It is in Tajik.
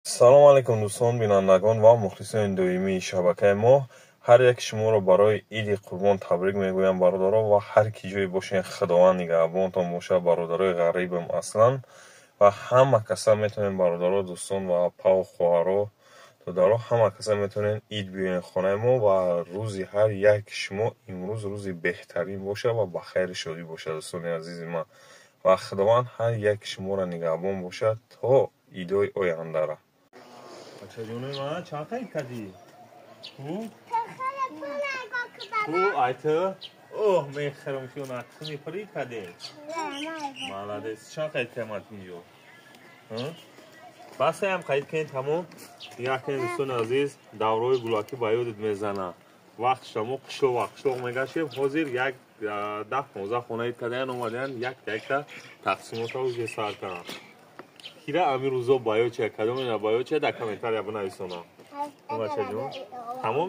Салом алейкум, дӯстон, бинандагон ва мухлисони доимии шабакаи мо. Ҳар яки шуморо барои Иди Қурбон табрик мегӯям, бародаро, ва ҳар ки ҷое бошед, Худованд нигаҳбонтон бошад, бародарои ғарибам аслан. Ва ҳама каса метавонед, бародаро, дӯстон ва апаву хоҳаро, додаро, ҳама каса метавонед ид биёед хонаи мо, ва рӯзи ҳар яки шумо имрӯз рӯзи беҳтарин бошад ва ба хайри шодӣ бошад, дӯстони азизи ман. Ва Худованд ҳар яки шуморо нигаҳбон бошад то идои ояндара. Бачаҷонои ман, чанд қайд кардӣ? Ку айта? Оҳ, мехӯрам шуна, ту мехӯрӣ кардем? Молодец. Чанд қайд кардам инҷо? Басаям қайд кунед, тамом. Нигоҳ кунед, дӯстони азиз, давраҳои гулакӣ ба ёдат мезана. Вақт мо қишлоқ ва қишлоқ мегаштем, ҳозир як 10-15 хона ид кардаян, омадаян, якта якта тақсимота уже сар карданд. Кира ами рӯзо ба ёд чия, кадомена ба ёд чия, дар комментария бинависонам. Бачаҷон, тамом.